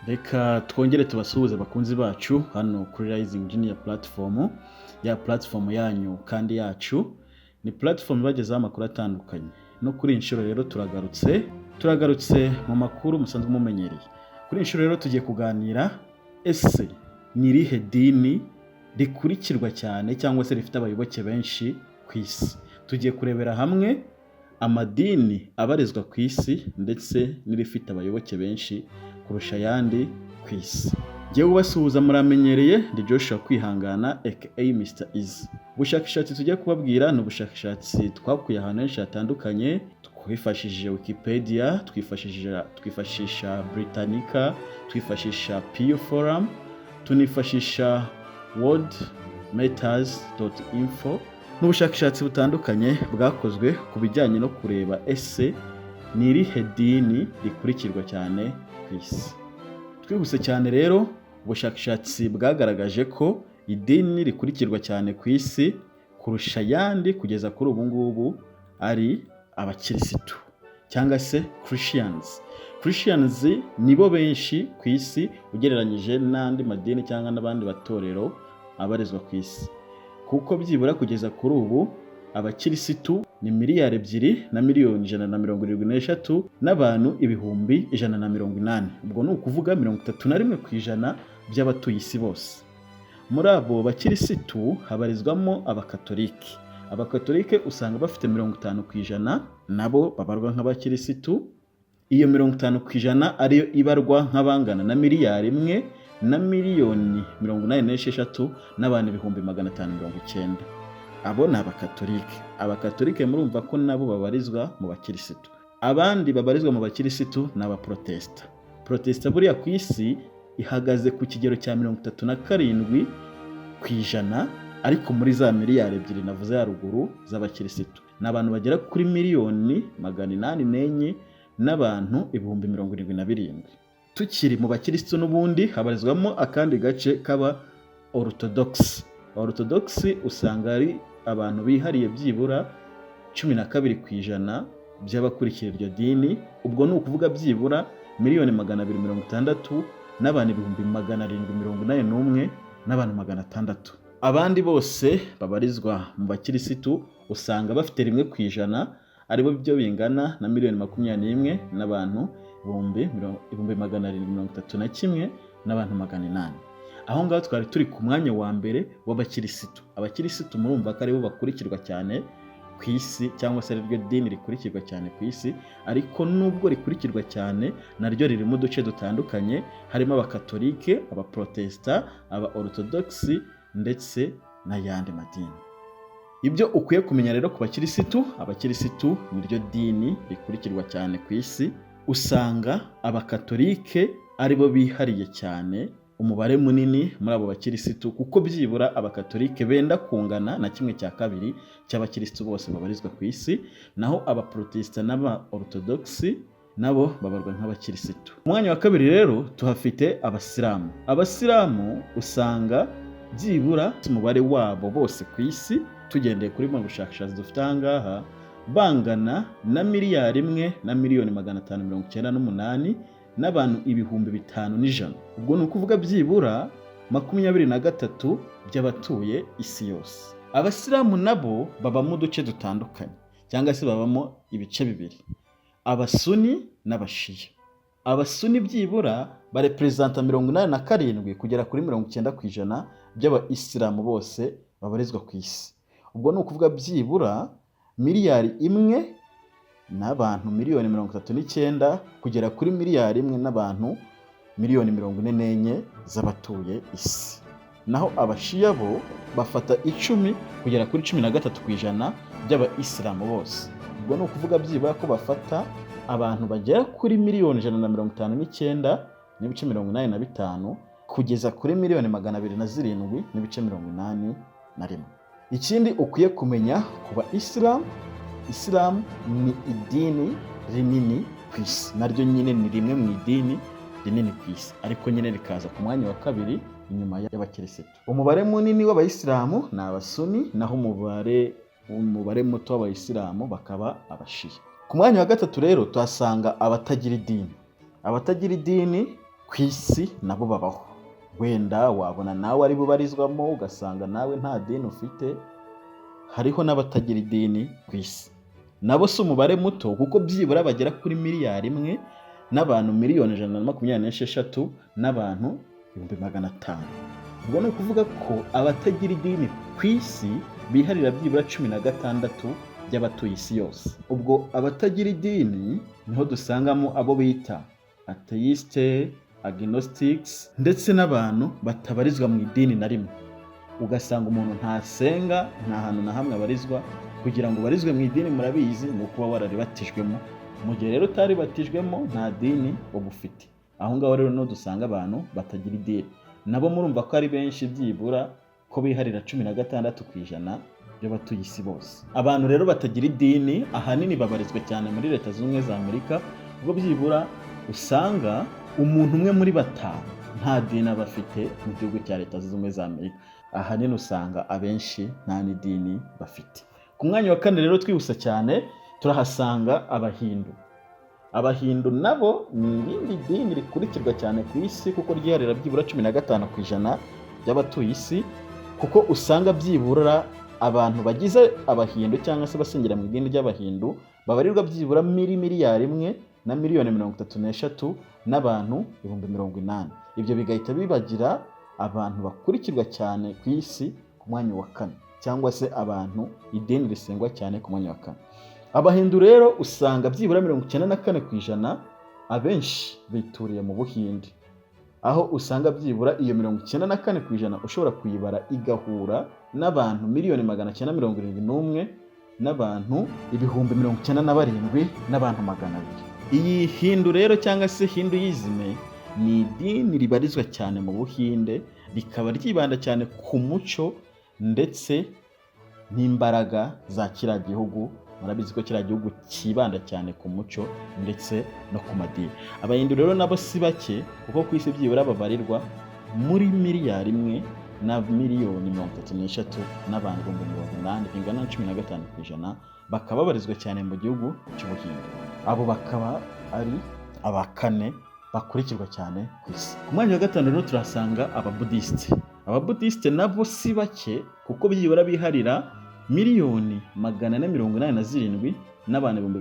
Reka twongere tubasuhuze, bakunzi bacu, hano kuri Rising Junior Platform, ya platform yanyu kandi yacu. Ni platform ibagezaho amakuru atandukanye. No kuri iyi nshuro rero turagarutse mu makuru musanzwe mumenyereye. Kuri iyi nshuro rero tugiye kuganira: ese ni irihe dini rikurikirwa cyane cyangwa se rifite abayoboke benshi ku isi? Tugiye kurebera hamwe amadini abarizwa ku isi ndetse n'irifite abayoboke benshi kurusha ayandi ku isi. Njyewe ubasuhuza muramenyereye, ndi Joshua Kwihangana aka Mr Easy. Ubushakashatsi tugiye kubabwira ni ubushakashatsi twakuye ahantu henshi hatandukanye. Twifashishije Wikipedia, twifashisha Britannica, twifashisha Pew Forum, tunifashisha worldmatters.info n'ubushakashatsi butandukanye bwakozwe ku bijyanye no kureba ese ni irihe dini rikurikirwa cyane ku isi. Twihuse cyane rero, ubushakashatsi bwagaragaje ko idini rikurikirwa cyane ku isi kurusha ayandi kugeza kuri ubu ngubu ari abakirisitu cyangwa se Christians. Christians nibo benshi ku isi ugereranyije n'andi madini cyangwa n'abandi batorero abarizwa ku isi, kuko byibura kugeza kuri ubu abakirisitu ni 2,173,180,180, ubwo ni ukuvuga 31% by'abatuye isi bose. Muri abo bakirisitu habarizwamo abakatolike. Abakatolike usanga bafite 50%, nabo babarwa nk'abakirisitu. Iyo 50% ariyo ibarwa nk'abangana na 1,086,590,500. Abo ni abakatolike. Abakatolike murumva ko nabo babarizwa mu bakirisitu. Abandi babarizwa mu bakirisitu ni abaprotesta. Protesta buriya ku isi ihagaze ku kigero cya 37%, ariko muri za miliyari 2 navuze haruguru z'abakirisitu ni abantu bagera kuri 804,077,000. Tukiri mu bakirisitu n'ubundi, habarizwamo akandi gace k'aba orthodox. Orthodox usanga ari abantu bihariye byibura 12% by'abakurikira iryo dini, ubwo ni ukuvuga byibura 260,781,600,000. Abandi bose babarizwa mu bakirisitu usanga bafite 1%, aribo byo bingana na 21,731,800. Aho ngaho twari turi ku mwanya wa mbere w'abakirisitu. Abakirisitu murumva ko aribo bakurikirwa cyane ku isi cyangwa se ariryo dini rikurikirwa cyane ku isi. Ariko nubwo rikurikirwa cyane, naryo ririmo uduce dutandukanye, harimo abakatolike, abaprotesta, aba orthodox ndetse n'ayandi madini. Ibyo ukwiye kumenya rero ku bakirisitu: abakirisitu niryo dini rikurikirwa cyane ku isi. Usanga abakatolike aribo bihariye cyane umubare munini muri abo bakirisitu, kuko byibura abakatolike benda kungana na 1/2 cy'abakirisitu bose babarizwa ku isi, naho abaprotesita n'aba orthodox nabo babarwa nk'abakirisitu. Umwanya wa kabiri rero tuhafite abasilamu. Abasilamu usanga byibura umubare wabo bose ku isi, tugendeye kuri buno bushakashatsi dufite aha ngaha, bangana na 1,598,500,000, ubwo ni ukuvuga byibura 23 by'abatuye isi yose. Abasilamu nabo babamo uduce dutandukanye cyangwa se babamo ibice bibiri, abasuni n'abashiya. Abasuni byibura bareperezanta 87 kugera kuri 90% by'abayisilamu bose babarizwa ku isi, ubwo ni ukuvuga byibura 1,039,000,000 kugera kuri 1,044,000,000 z'abatuye isi. Naho abashiya bo bafata 10 kugera kuri 13% by'abayisilamu bose, ubwo ni ukuvuga byibura ko bafata abantu bagera kuri 159.85,000,000 kugeza kuri 207.81,000,000. Ikindi ukwiye kumenya ku ba isilamu: isilamu ni idini rinini ku isi, naryo nyine ni rimwe mu idini rinini ku isi, ariko nyine rikaza ku mwanya wa kabiri inyuma y'abakirisitu. Umubare munini w'abayisilamu ni abasuni, naho umubare muto w'abayisilamu bakaba abashiya. Ku mwanya wa gatatu rero tuhasanga abatagira idini. Abatagira idini ku isi usanga ari Ku isi nabo babaho. Wenda wabona nawe ari bubarizwamo, ugasanga nawe nta dini ufite. Hariho n'abatagira idini ku isi, nabo si umubare muto, kuko byibura bagera kuri 1 miliyari n'abantu miliyoni 126 n'abantu 500,000. Ubwo ni ukuvuga ko abatagira idini ku isi biharira byibura 16 by'abatuye isi yose. Ubwo abatagira idini niho dusangamo abo bita atheiste, agnostics, ndetse n'abantu batabarizwa mu idini na rimwe. Ugasanga umuntu ntasenga, nta hantu na hamwe abarizwa. Kugira ngo ubarizwe mu idini, murabizi, ni ukuba wararibatijwemo. Mu gihe rero utaribatijwemo, nta dini uba ufite. Aho ngaho rero niho dusanga abantu batagira idini. Nabo murumva ko ari benshi, byibura ko biharira 16% by'abatuye isi bose. Abantu rero batagira idini ahanini babarizwa cyane muri Leta Zunze Ubumwe za Amerika, ubwo byibura usanga umuntu umwe muri batanu nta dini aba afite mu gihugu cya Leta Zunze Ubumwe za Amerika. Ahanini usanga abenshi nta n'idini bafite. Ku mwanya wa kane rero, twihuse cyane, turahasanga Abahindu. Abahindu nabo ni irindi dini rikurikirwa cyane ku isi, kuko ryiharira byibura 15% by'abatuye isi, kuko usanga byibura abantu bagize Abahindu cyangwa se basengera mu idini ry'Abahindu babarirwa byibura muri 1 na miliyoni 33 n'abantu 80,000. Ibyo bigahita bibagira abantu bakurikirwa cyane ku isi ku mwanya wa kane, cyangwa se abantu idini risengwa cyane ku mwanya wa kane. Abahindu rero usanga byibura 94% abenshi bituriye mu Buhinde, aho usanga byibura iyo 94% ushobora kuyibara igahura n'abantu 971,97200,000. Iyi Hindu rero cyangwa se Hinduisme ni idini ribarizwa cyane mu Buhinde, rikaba ryibanda cyane ku muco ndetse n'imbaraga za kiriya gihugu. Murabizi ko kiriya gihugu cyibanda cyane ku muco ndetse no ku madini. Abahindu rero nabo si bake, kuko ku isi byibura babarirwa muri 1 na miliyoni 33 n'abantu 80,000, bingana na 15%, bakaba babarizwa cyane mu gihugu cy'Ubuhinde. Abo bakaba ari aba kane bakurikirwa cyane ku isi. Ku mwanya wa gatanu rero turahasanga Ababudisite. Ababudisite nabo si bake, kuko byibura biharira 487,540,400 n'abantu, ubwo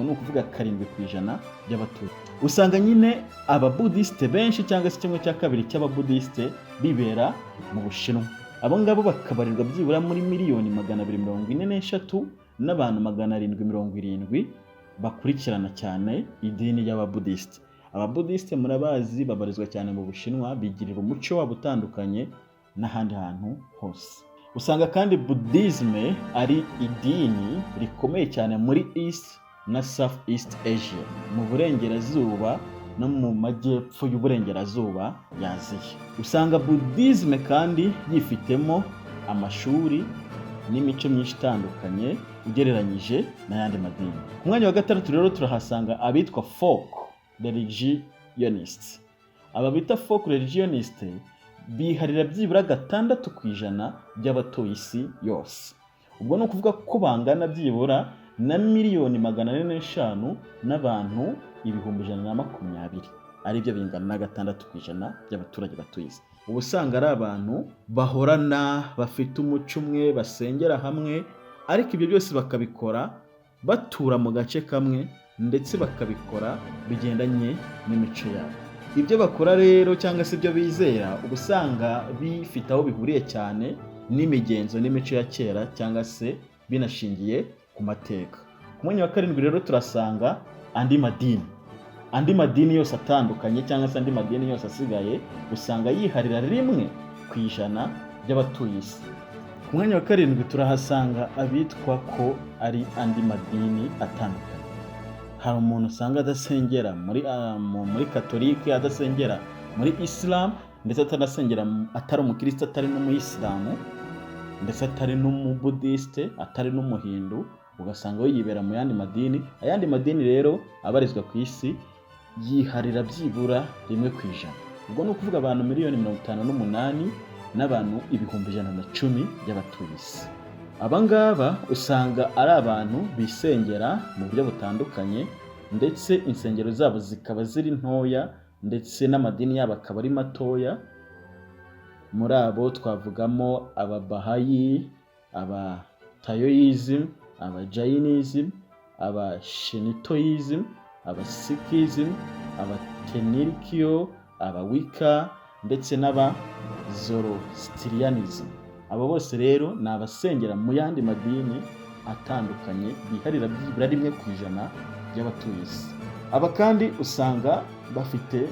ni ukuvuga 7% by'abatuye. Usanga nyine Ababudisite benshi, cyangwa se kimwe cya kabiri cy'Ababudisite, bibera mu Bushinwa. Abo ngabo bakabarirwa byibura muri 243,770,000 n'abantu bakurikirana cyane idini ry'Ababudisite. Ababudisite murabazi, babarizwa cyane mu Bushinwa, bigirira umuco wabo utandukanye n'ahandi hantu hose. Usanga kandi Buddhisme ari idini rikomeye cyane muri East na South East Asia, mu burengerazuba no mu majyepfo y'uburengerazuba y'Aziya. Usanga Buddhisme kandi yifitemo amashuri n'imico myinshi itandukanye ugereranyije n'ayandi madini. Ku mwanya wa gatandatu rero turahasanga abitwa folk religionists. Aba bita folk religionist biharira byibura 6% by'abatuye isi yose. Ubwo ni ukuvuga ko bangana byibura na 405,120,000 n'abantu, aribyo bingana na 6% by'abaturage batuye isi. Uba usanga ari abantu bahorana, bafite umuco umwe, basengera hamwe, ariko ibyo byose bakabikora batura mu gace kamwe, ndetse bakabikora bigendanye n'imico yabo. Ibyo bakora rero cyangwa se ibyo bizera, uba usanga bifite aho bihuriye cyane n'imigenzo n'imico ya kera, cyangwa se binashingiye ku mateka. Ku mwanya wa karindwi rero turasanga andi madini. Andi madini yose atandukanye cyangwa se andi madini yose asigaye usanga yiharira 1% by'abatuye isi. Ku mwanya wa karindwi turahasanga abitwa ko ari andi madini atandukanye. Hari umuntu usanga adasengera muri Katolike, adasengera muri Isilamu, ndetse atanasengera, atari umukristo, atari n'umuyisilamu, ndetse atari n'umubudisite, atari n'umuhindu, ugasanga we yibera mu yandi madini. Ayandi madini rero abarizwa ku isi yiharira byibura 1%. Ubwo ni ukuvuga abantu 58,110,100,000 n'abantu by'abatuye isi. Aba ngaba usanga ari abantu bisengera mu buryo butandukanye ndetse insengero zabo zikaba ziri ntoya, ndetse n'amadini yabo akaba ari matoya. Muri abo twavugamo Ababahayi, Abatayoyizm, Abajainism, Abashintoism, Abasikism, Abatenrikyo, Abawika ndetse n'aba Zoroastrianism. Abo bose rero ni abasengera mu yandi madini atandukanye, biharira byibura 1% by'abatuye isi. Aba kandi usanga bafite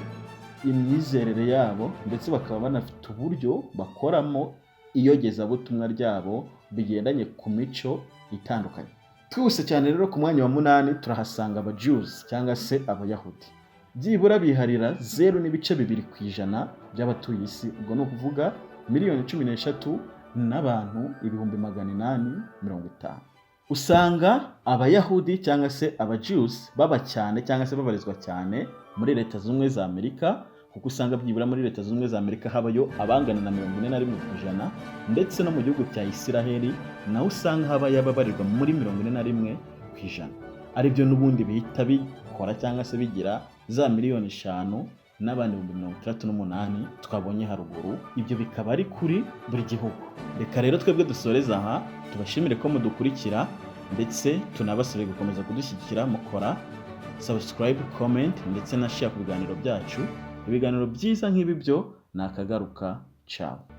imyizerere yabo, ndetse bakaba banafite uburyo bakoramo iyogezabutumwa ryabo bigendanye ku mico itandukanye. Twihuse cyane rero, ku mwanya wa munani turahasanga Aba Jews cyangwa se Abayahudi. Byibura biharira 0.2% by'abatuye isi, ubwo ni ukuvuga miliyoni 13 n'abantu 850,000. Usanga Abayahudi cyangwa se Aba Jews baba cyane cyangwa se babarizwa cyane muri Leta Zunze Ubumwe za Amerika, kuko usanga byibura muri Leta Zunze Ubumwe za Amerika habayo abangana na 41%, ndetse no mu gihugu cya Isiraheli naho usanga habayo ababarirwa muri 41%, aribyo n'ubundi bihita bikora cyangwa se bigira za miliyoni 5 n'abandi 68,000 twabonye haruguru. Ibyo bikaba ari kuri buri gihugu. Reka rero twebwe dusoreze aha, tubashimire ko mudukurikira, ndetse tunabasabe gukomeza kudushyigikira mukora subscribe, comment ndetse na share ku biganiro byacu. Ibiganiro byiza nk'ibi byo ni akagaruka. Ciao.